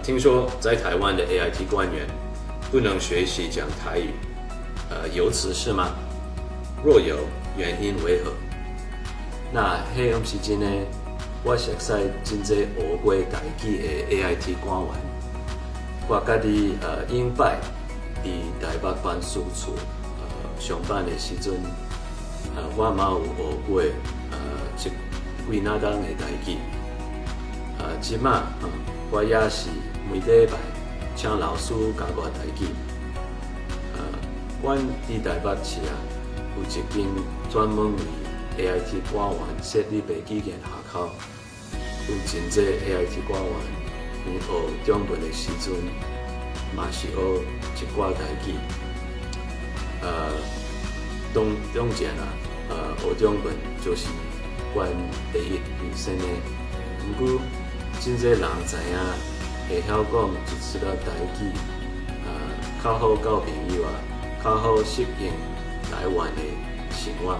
聽說在台灣的 AIT 官員不能學習講台語，有此事嗎？若有，原因為何？那彼毋是真的，我熟似真濟學過台語的 AIT 官員，我家己頂擺佇台北辦事處上班的時陣，我嘛有學過這幾若冬的台語。這馬我也是每禮拜請老師教我台語。阮佇台北市啊，有一間專門為 AIT 官員設立的語言學校，有真濟 AIT 官員𪜶學中文的時陣，嘛是學一寡台語。當當然啊，學中文就是阮第一優先的。毋過，真濟人知影會曉講一絲仔台語，較好交朋友啊，較好適應台灣的生活。